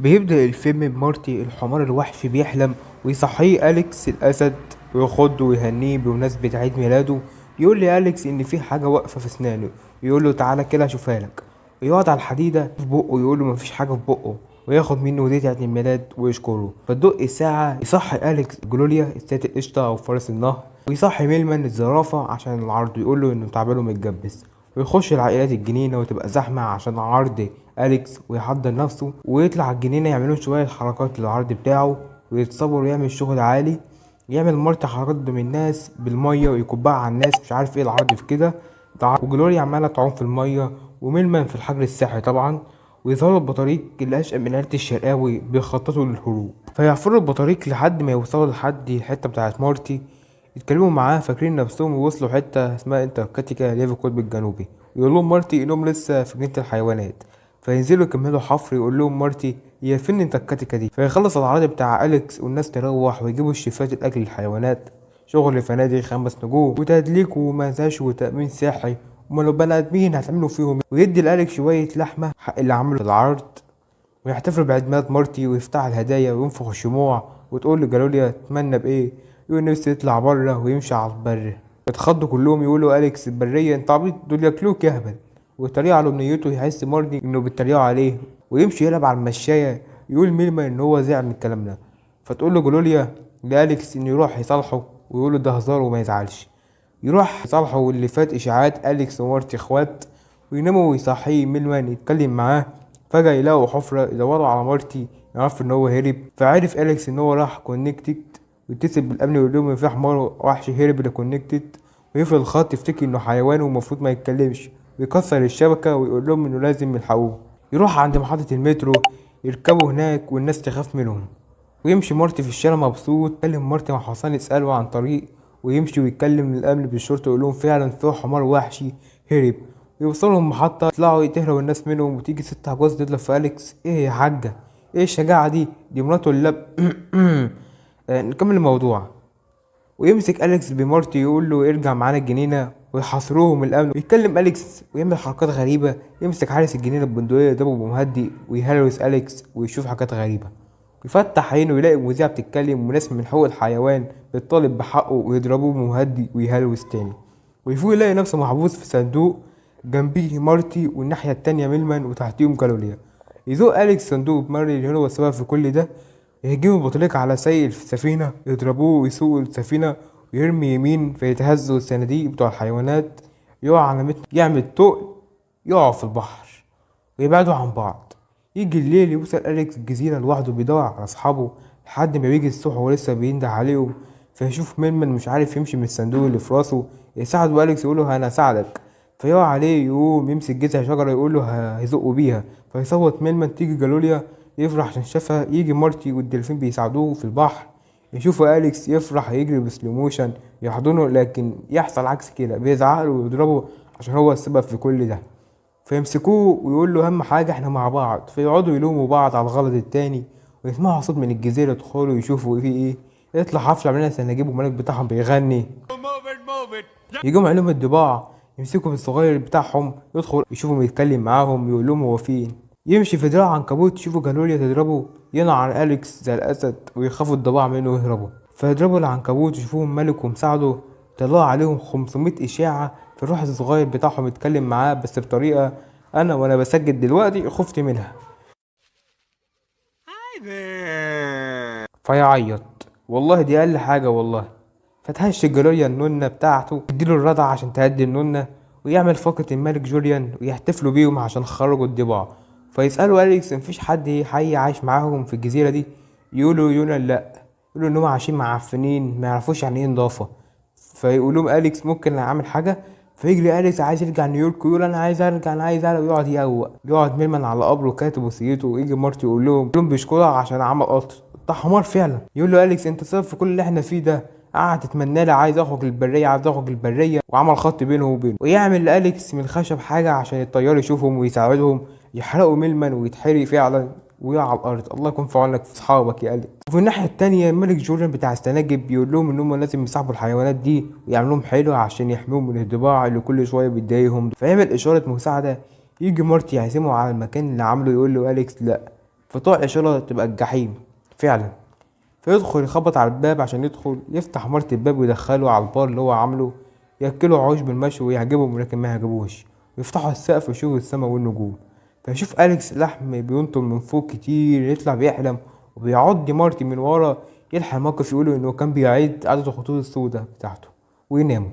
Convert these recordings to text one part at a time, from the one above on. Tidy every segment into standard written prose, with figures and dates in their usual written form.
بيبدأ الفيلم بمارتي الحمار الوحشي بيحلم، ويصحيه أليكس الأسد ويخضه ويهنيه بمناسبة عيد ميلاده. يقول لأليكس إن في حاجة واقفة في أسنانه، يقول له تعالى كده أشوفها لك، ويقعد على الحديدة في بقه يقول له مفيش حاجة في بقه، وياخد منه هدية عيد الميلاد ويشكره. فتدق الساعة يصحي أليكس جلوريا السيدة القشطة أو فرس النهر، ويصحي ميلمان الزرافة عشان العرض، ويقول له إنه تعبان ومتجبس. ويخش العائلات الجنينة وتبقى زحمة عشان عرض أليكس، ويحضر نفسه ويطلع الجنينة يعملوا شوية حركات للعرض بتاعه ويتصور ويعمل شغل عالي. يعمل مارتي حركات قدام الناس بالمية ويكبها على الناس، مش عارف ايه العرض في كده. وجلوريا عمالة تعوم في المية، وميلمان في الحجر السحري طبعا. ويظهروا البطاريق اللي أشقى من عيلة الشرقاوي بيخططوا للهروب، فيحفروا البطاريق لحد ما يوصلوا لحد الحتة بتاعت مارتي، يتكلموا معاه فاكرين نفسهم ووصلوا حتة اسمها انتاركتيكا اللي هي في القطب الجنوبي. ويقول لهم مارتي انهم لسه في جنينة الحيوانات، فينزلوا يكملوا حفر. يقول لهم مارتي هي فين انتاركتيكا دي؟ فيخلص العرض بتاع أليكس والناس تروح ويجيبوا الشيفات الأكل للحيوانات، شغل فنادق 5 نجوم وتدليك ومساج وتأمين صحي، وما لو بني آدمين هتعملوا فيهم. ويدي لأليكس شوية لحمة حق اللي عمله العرض، ويحتفلوا بعيد ميلاد مارتي ويفتح الهدايا وينفخ الشموع. وتقول لجالوليا تتمنى بإيه؟ يقول نفسه يطلع بره ويمشي على البر. اتخضوا كلهم يقولوا أليكس البرية انت عبيط، دول ياكلوك يا هبل. ويتريقوا على امنيته، يحس مارتي انه بيتريقوا عليه ويمشي يلعب على المشاية. يقول ميلمان ان هو زعل من الكلام ده، فتقول له جلوليا لأليكس انه يروح يصالحه ويقول له ده هزار وما يزعلش. يروح يصالحه واللي فات اشاعات أليكس ومارتي اخوات، ويناموا ويصحيه ميلمان يتكلم معاه. فجأة يلاقوا حفرة، يدوروا على مارتي يعرفوا ان هو هرب. فعرف أليكس ان هو راح كونكتد، ويتصل بالامن ويقول لهم ان في حمار وحش هرب لكونكتد، ويقفل الخط يفتكر انه حيوان ومفروض ما يتكلمش، ويكسر الشبكة ويقول لهم انه لازم يلحقوه. يروح عند محطة المترو يركبوا هناك والناس تخاف منهم. ويمشي مارتي في الشارع مبسوط، يكلم مارتي مع حصان يسأله عن طريق، ويمشي ويتكلم الامن بالشرطة ويقول لهم فعلا في حمار وحشي هرب. ويوصلوا المحطة يطلعوا يتهربوا الناس منهم، وتيجي ست عجوز تطلب في أليكس ايه يا حاجة ايه الشجاعة دي، دي مراته اللب. نكمل الموضوع. ويمسك أليكس بمارتي يقول له ارجع معانا الجنينة، ويحاصروهم الأمن. ويتكلم أليكس ويعمل حركات غريبة، يمسك حارس الجنينة ببندقية يضربه بمهدئ ويهلوس أليكس ويشوف حاجات غريبة. ويفتح عينه ويلاقي مذيعة بتتكلم وناس من حقوق الحيوان بتطالب بحقه ويضربوه بمهدئ ويهلوس تاني. ويفوق يلاقي نفسه محبوس في صندوق جنبيه مارتي والناحية التانية ميلمان وتحتيهم جالوليا. يزوق أليكس صندوق ماري اللي هو السبب في كل ده. يهجموا بطريقة على سايق السفينة يضربوه ويسوقوا السفينة، ويرمي يمين فيتهزوا الصناديق بتوع الحيوانات، يقع على متن يعمل تقل يقع في البحر ويبعدوا عن بعض. يجي الليل يوصل أليكس الجزيرة لوحده بيدور على أصحابه لحد ما بيجي الصبح ولسه بينده عليهم. فيشوف ميلمان مش عارف يمشي من الصندوق اللي في راسه، يساعده أليكس يقوله أنا هساعدك، فيقع عليه يقوم يمسك جذع شجرة يقوله هيزقه بيها، فيصوت ميلمان. تيجي جالوليا يفرح عشان شافها. يجي مارتي والدلفين بيساعدوه في البحر، يشوفوا أليكس يفرح يجري ب slow motion يحضنه، لكن يحصل عكس كده، بيزعق له ويضربه عشان هو السبب في كل ده. فيمسكوه ويقول له اهم حاجة احنا مع بعض، فيقعدوا يلوموا بعض على الغلط التاني. ويسمعوا صوت من الجزيرة يدخلوا يشوفوا فيه ايه، يطلع حفلة عاملينها سناجب والملك بتاعهم بيغني. يجوا عليهم الضباع يمسكوا في الصغير بتاعهم، يدخل يشوفهم يتكلم معاهم يقول لهم هو فين. يمشي في دراع عنكبوت يشوفوا جالوليا تضربه، ينعر أليكس زي الأسد ويخافوا الضباع منه ويهربوا. فيضربوا العنكبوت ويشوفوهم ملك ومساعده، طلعوا عليهم 500 إشاعة. فالروح الصغير بتاعهم يتكلم معاه بس بطريقة أنا وأنا بسجل دلوقتي خفت منها. فيعيط والله دي أقل حاجة والله. فتهش جالوليا النونة بتاعته تديله الرضع عشان تهدي النونة، ويعمل فقرة الملك جوليان ويحتفلوا بيهم عشان خرجوا الضباع. فيسألوا أليكس مفيش حد حي عايش معاهم في الجزيرة دي؟ يقولوا يونا لأ، يقولوا إنهم عايشين معفنين ما يعرفوش يعني إيه نضافة. فيقولوا لهم أليكس ممكن أعمل حاجة؟ فيجري أليكس عايز يرجع نيويورك ويقول أنا عايز أرجع أنا عايز أرجع، ويقعد يقوق. يقعد ميلمان على قبره كاتب وصيته، ويجي مارتي يقول لهم بيشكرها عشان عمل قطر ده حمار فعلا. يقول له أليكس أنت سبب في كل اللي إحنا فيه ده، قعد تتمنى لي عايز اخرج البريه عايز اخرج البريه، وعمل خط بينه وبينه. ويعمل لأليكس من خشب حاجه عشان الطيار يشوفهم ويساعدهم، يحرقوا ميلمان ويتحرق فعلا ويقع على الارض. الله يكون في عونك في اصحابك يا أليكس. وفي الناحيه التانية الملك جوليان بتاع السناجب بيقول لهم ان هم لازم يصاحبوا الحيوانات دي ويعملوهم حلو عشان يحموهم من الضباع اللي كل شويه بتضايقهم. فيعمل اشاره مساعده، يجي مارتي يعزمه على المكان اللي عامله، يقول له أليكس لا. فطوع إشارة تبقى الجحيم فعلا. فيدخل يخبط على الباب عشان يدخل، يفتح مارتي الباب ويدخله على البار اللي هو عامله، ياكلوا عشب المشوي ويعجبهم ولكن ما يعجبوش، ويفتحوا السقف ويشوفوا السما والنجوم. فيشوف أليكس لحم بينطر من فوق كتير، يطلع بيحلم وبيعض مارتي من ورا، يلحق الموقف يقوله إنه كان بيعيد عدد الخطوط السوداء بتاعته ويناموا.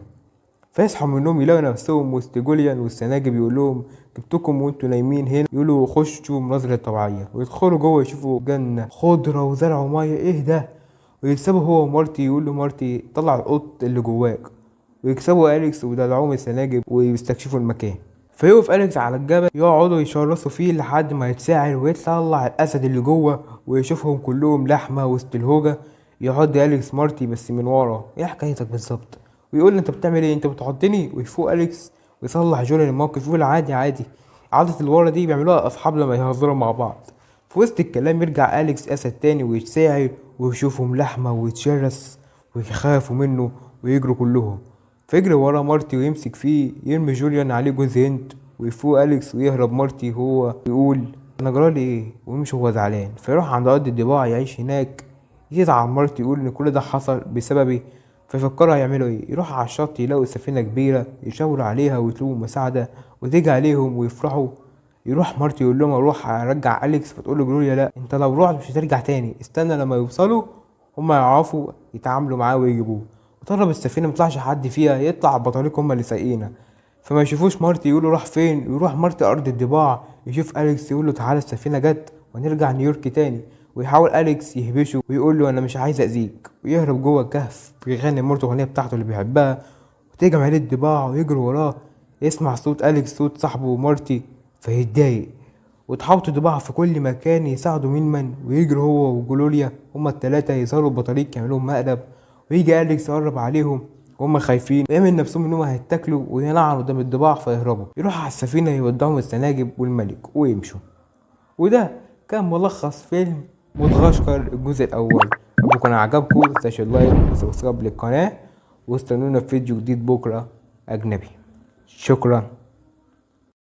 فيصحوا من النوم يلاقوا نفسهم وسط جوليان والسناجب، يقول لهم جبتكم وانتوا نايمين هنا، يقولوا خشوا شوفوا المناظر الطبيعية، ويدخلوا جوه يشوفوا جنة خضرة وزرع ومية، ايه ده؟ ويكسبوا هو ومارتي، يقول له مارتي طلع القط اللي جواك، ويكسبوا أليكس ويدلعوهم السناجب ويستكشفوا المكان. فيقف أليكس على الجبل يقعدوا يشرسوا فيه لحد ما يتساعر ويطلع الأسد اللي جوه ويشوفهم كلهم لحمة وسط الهوجة. يعض أليكس مارتي بس من ورا، ايه حكايتك بالظبط؟ ويقول له انت بتعمل ايه، انت بتعضني. ويفوق أليكس ويصلح جوليان الموقف، يقول عادي عادي، عادة الورا دي بيعملوها الأصحاب لما يهزروا مع بعض. في وسط الكلام يرجع أليكس أسد تاني ويتساعر ويشوفهم لحمة ويتشرس ويخافوا منه ويجروا كلهم. فيجري ورا مارتي ويمسك فيه، يرمي جوليان عليه جوز هند، ويفوق أليكس ويهرب مارتي هو ويقول انا جرالي ايه، ويمشي وهو زعلان. فيروح عند ارض الضباع يعيش هناك، يزعل مارتي يقول ان كل ده حصل بسببي، فيفكروا هيعملوا ايه. يروح على الشط يلاقوا سفينة كبيرة، يشاوروا عليها ويطلبوا مساعدة وتيجي عليهم ويفرحوا. يروح مارتي يقول لهم اروح ارجع أليكس، فتقول له جلوريا لا انت لو رحت مش هترجع تاني، استنى لما يوصلوا هما يعرفوا يتعاملوا معاه ويجيبوه. وطلب السفينة مطلعش حد فيها، يطلع بطريق هما اللي سايقينها، فما يشوفوش مارتي يقولوا راح فين. يروح مارتي ارض الضباع يشوف أليكس يقول له تعالى السفينة جت ونرجع نيويورك تاني. ويحاول أليكس يهبشه ويقول له انا مش عايز اذيك، ويهرب جوه الكهف ويغني مارتي الاغنية بتاعته اللي بيحبها، وتهجم عليه الضباع ويجروا وراه. يسمع صوت أليكس صوت صاحبه مارتي فيتضايق، وتحوط الضباع في كل مكان يساعدوا مينمان، ويجروا هو وجلوريا هما التلاتة يظهروا بطريق يعملوهم مقلب. ويجي أليكس يقرب عليهم وهم خايفين ويعمل نفسهم انهم هيتاكلوا وينعروا قدام الضباع فيهربوا. يروح على السفينة يودعهم السناجب والملك ويمشوا. وده كان ملخص فيلم مدغشقر الجزء الأول. لو كان عجبكم متنساش ال like و subscribe للقناة، واستنونا في فيديو جديد بكرة أجنبي. شكرا.